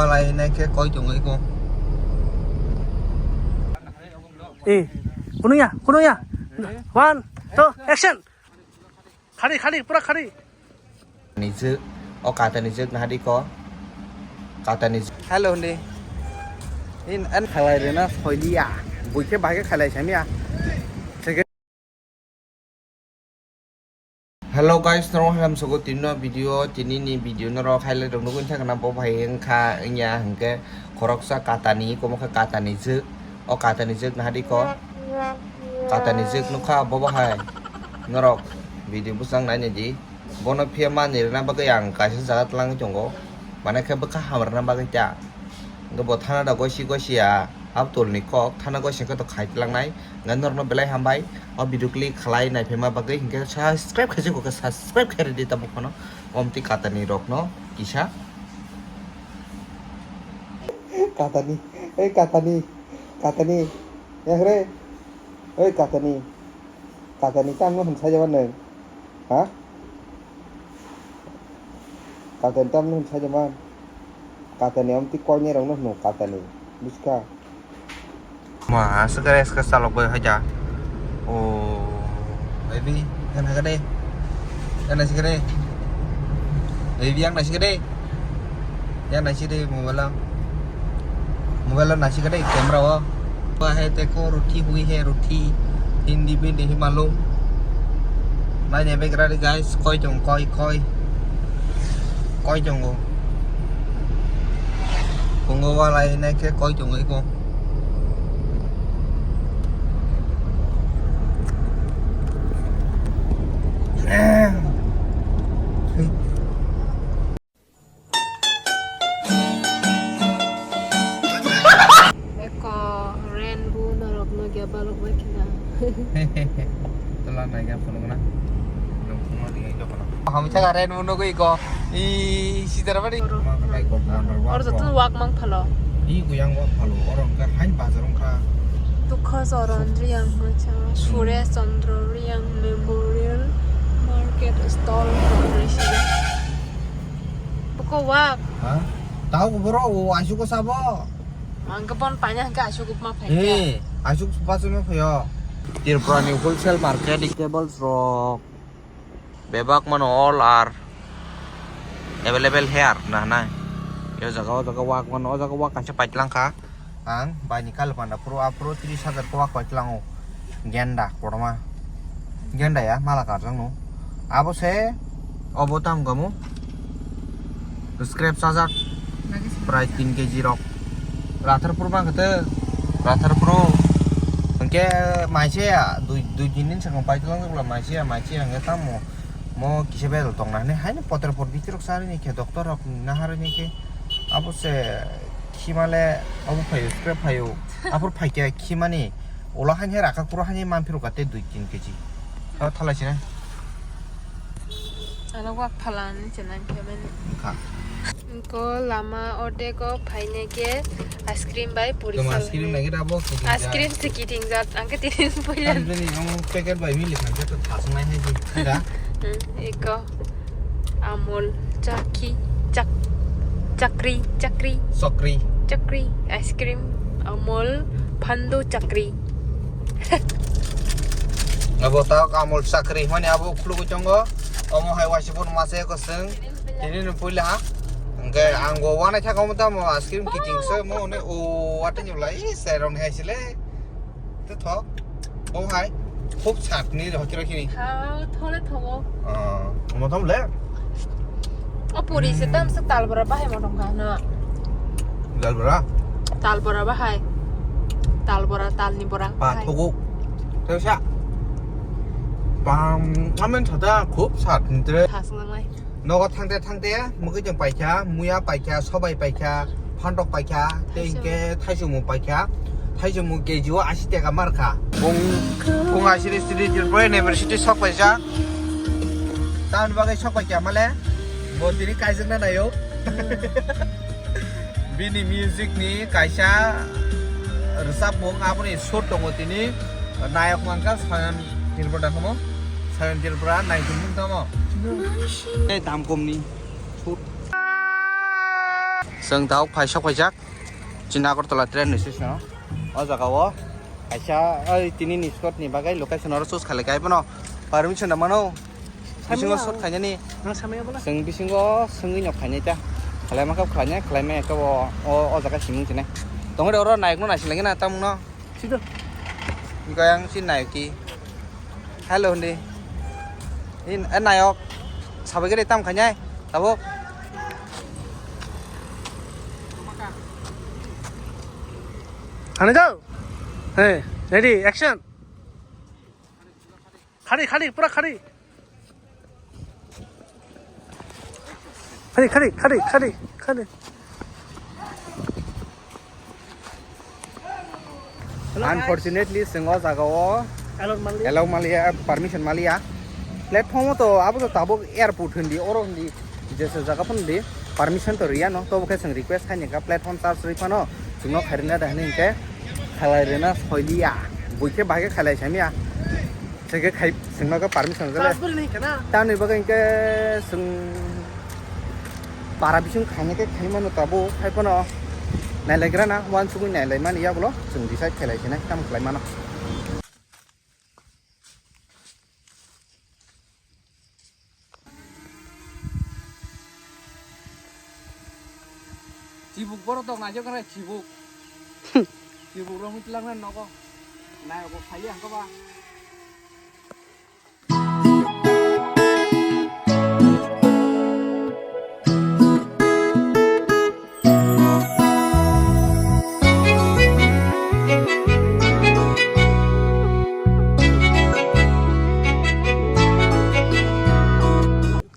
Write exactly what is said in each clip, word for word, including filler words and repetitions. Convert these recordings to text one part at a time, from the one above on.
Palai hinai khe koi tongo iko. Eh, kunuya, kunuya. One, two, action. Khari, khari, pura khari. Nijwk, o kata nijwk nahadi ko. Kata nijwk. Hello, hindi. In, an khalai rena soiliya. Buikhe bahai khalai samya. Hello guys, norok halam sogo tinno video, tini ni video norok highlight rok nugwi thangna bo bhai wngkha wngya hwnkhe khoroksa katani komo khe katani jwk, o katani jwk nahadi ko katani jwk nukha bo bahai norok video bwsang nainai di bono phiya manwi rwna bagwi ang kaisa jaga twlangwi tongo, manai khe bwkha hamrwna bagwi ta. Hwnkhe bo thana da gosi gosi ya, abtol ni kok thana gosi khe to khai tlang nai. Hwnkhe norok no belai hambai o video click khlai nai phaima bagwi, hwnkhe subscribe khaijak khe subscribe khai rwdi tabuk phano omtwi katani rok no kisa. Katani, ei katani, katani, yakre, ei katani, katani tamo hwn sajaba nwng, ha? Katani tamni hwn saida man. Katani amtwi koinai rokno hwno katani. Buskha. Ma, aswk khe eska salok bai haida. O, baby, yang naikha de. Yang naisika de. Baby, yang naisika de. Yang naisika de mobile o. Mobile o naisika de camera o. Ba hai dekho, roti hui hai, roti. Hindi bindi hi malum. Nai nai begrari guys, koi tong, koi, koi. Koi tongo. Kongo walai nai khe koi tongo iko. Eko rainbow norok no kya balok bai khna. Tola nai kya phunuk na. Nung phunuk ri ai dokno. Hamsa ka rainbow no goi ko. I sitara bari. Oro joto wak mang phalo. I guyang wak phalo. Oro ka hain bazar wngkha. Dukha Charan Riyang, Suresh Chandra Riyang Memorial Market Stall. Buko wak. Ha? Tao boro o aisuko sabo. Ang ke pon panya ke aisuk upma phai. Eh, aisuk pasu ma phayo. Tripura ni wholesale market vegetables rok bebak mano all are available here na na. Yo jaga o jaga wak mano o jaga wak kansa paitlang kha. Ang bai ni kal panda pro a pro tris hajar ko wak paitlang o. Genda, kotorma. Genda ya, mala karjak no. Abo se, obo tam kamu. Scrap sajak. Prai tin K G rok. Rathar pur bang kete. Rathar pur. Engke maise ya, dui, dui din din sakang pai tulang sakla maise ya, maise ya, engke tamo. Mo kisa bedal tong na hine, haino poter por bitirok sari ni khe, doctor rok nahar ni khe. Abo se, khimale, abo phayo, scrap phayo. Apor phaikya khimani. Ola haini rakha kuro haini manphiro kate dui tin K G. Aro thalai sina. Ano wak phalani sina kemani. Kha. Ko lama ode ko phaine ke ice cream bai puri. Toma sal ice cream lagi dabo. Ice cream se kiting jat angke tinin puilan. Ani bini ang packet bai mili khan jat thasnai hai di. Kha. Eko. Amul, Chaki, Chak, Chakri, Chakri, Sokri. Chakri, ice cream, Amul, Phandu, Chakri. Abo ta Amul Chakri mani abo khulugo chongo. Omo hai waisibun masa eko seng. Tini no puila ha. Engke ang go wana kha kamu ta mo ice cream kiting se mo ne o wata nyulai se ron hai sile. Te thok. O hai. Khub sat ni hochiro khini. Tha thole thogo. Ah, mo thom le. O puri se tam se tal bora bahai mo thom kha na. Tal bora. Tal bora bahai. Tal bora, tal ni bora. Pa thogo. Te sa. Pam amen thata khub sat ni tre. Thas nang lai. Nogo thangte thangte mugwi jeng paikha, muya paikha, sobai paikha, phantok paikha, tei hinkhe thaichomung paikha. Thaichomung K G o ashi taka markha. Bung, bung ashi ni sidi Tripura University sok paijak. Tamoni bagwi sok paikha male, bo tini kaijakna naio. Bini music ni kaisa rwchapmung aboni sur tongo tini nayok mankha Sayan Tripura tamo Sayan Tripura naitum tamo. Tei dam kom ni sur. Chwng tabuk phai sok phaijak chini Agartala train ni station o. O jaga o kaisa oi tini ni spot ni bagwi location oro choose khailai khe, hai phano permission da mano. Bisingo shot khainani. Nang samaya bola. Chwng bisingo swngwi no khainai ta. Khlai ma kha khlainai, khlai ma kha bo o, o jaga simung sinai. Tongri oro naik no naising lagi na tamung no. Sida. Hingke ang si naik ki. Hello hindi. In, eh, nayok. Sabai gari tam khainai. Tabuk. Ano jao. Hey, ready, action. Khari, khari, pura khari. Khari, khari, khari, khari, khari. Hello, guys. Unfortunately, chwng o jaga o allow manliya, allow manliya, permission manliya. Platform o to abo to tabuk airport hindi, oro hindi, jesa jaga pon hindi, permission to riya no, to bo khe chwng request khaini kha platform charge rwi phano, chwngno khairina da hini hingke khalai rina soiliya, buikhe bahai khe khalai samya. Sege khai sengno ka permission jale. Charge bwrwi nai kana? Tamni bagwi hingke seng para bising khaina khe khai mano tabo khai phano nailaigra na wansugwi nailai mani yagulo seng decide khailai sinai tam khlai mano. Chibuk borok dok naijak khe chibuk. Chibuk rok mutlak na nogo. Nai obo phali ang koba.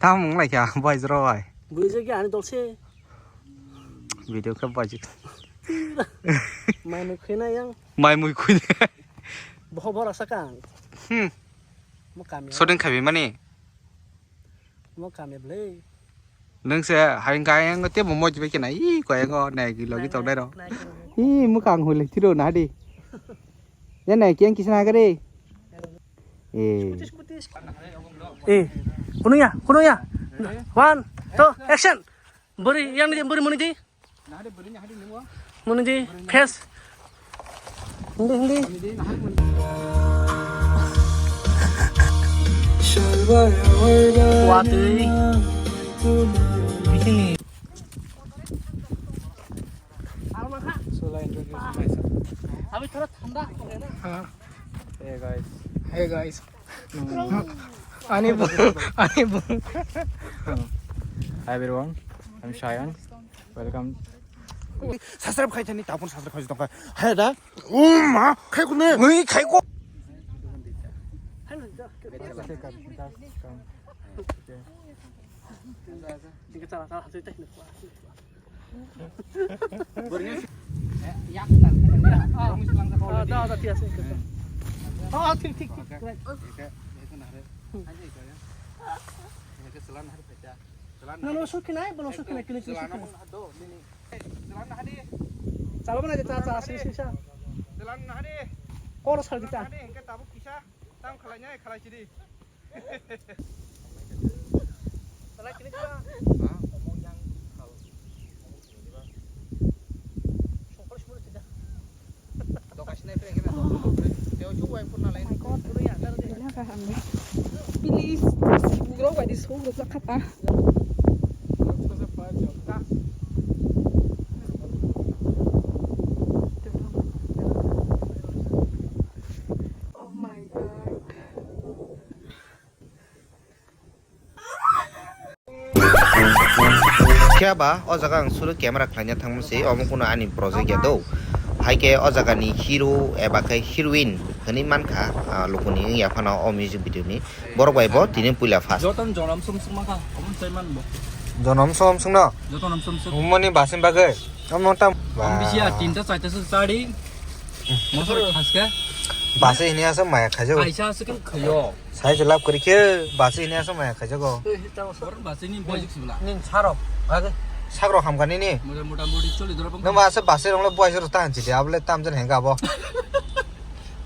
Tam wng lai kha boys rok bai. Buijo ki ani dol se. Video khe bajik. Mai mui khuina yang. Mai mui khuina. Boho bora saka ang. Hmm. Mo kamya. Shooting khabi mani. Mo kamya ble. Nung se haring kaya yang te mo moj be kena i ko yang o nai gi logi tong dai ro. Nai, nai, nai. I mo kang hule tiro na di. Ya nai kiang kisna gare. Eh. Eh, kunuya, kunuya. One, two, action. Bori, yang ni bori muni di. Muni di, face. Hindi, hindi. Watui. Bising ni. Abi thora thanda. Hey guys. Hey guys. Ani bu, ani bu. Hi everyone, I'm Shayan. Welcome. Subscribe khai thani, tapon subscribe khai tongkha. Hai da. Um, ma, khai kune. Mui khai ko. No, no, sukhi nai, bono sukhi nai, kini sukhi nai. Chalo mana cha cha si si sa. Kor sar di ta. Please, bro, why this whole group kata? Oh my God. Khe ba o jaga ang suru camera khlaina thangma se, omo kuno ani project ya do. Hai khe o jaga ni hero eba khe heroine hwnwi mankha, ah, lukuni wngya phano o music video ni. Borok bai bo tini puila first. Joton jonom sum sum makha, omo sai man bo. Jonom som sung no? Joton nom sum sum. Umani basin bagwi. Omo tam. Om bisi ya, tinta chaita se sari. Mosor khaske. Basi hini asa maya khajo. Aisa se kin khayo. Sai je lab kori khe basi hini asa maya khajo go. Bor basi ni boy sibla. Nin saro. Age. Sagro hamkani ni. Mota mota body choli dora bang. Nang asa basi rong le boy jor ta hanchi de able tam jan henga bo.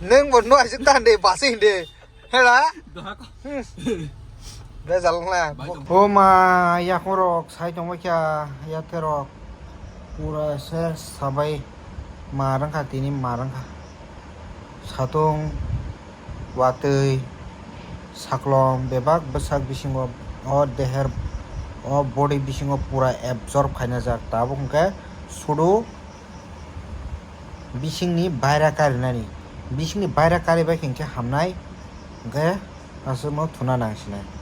Nang bo no aisa tan de basi hinde. Hela. Doha ko. Hmm. Be jalong la. Bai tong. O ma, yakhorok sai tongbai kha, yatherok. Pura se sabai ma rwngkha, tini ma rwngkha. Satung, watwi, saklom bebak bwsak bisingo, o deher, o body bisingo pura absorb khainajak. Tabuk hwnkhe sudu bisingni baira karinani, bisingni baira karibai khe hwnkhe hamnai, hwnkhe aswkno thuna nangsinai.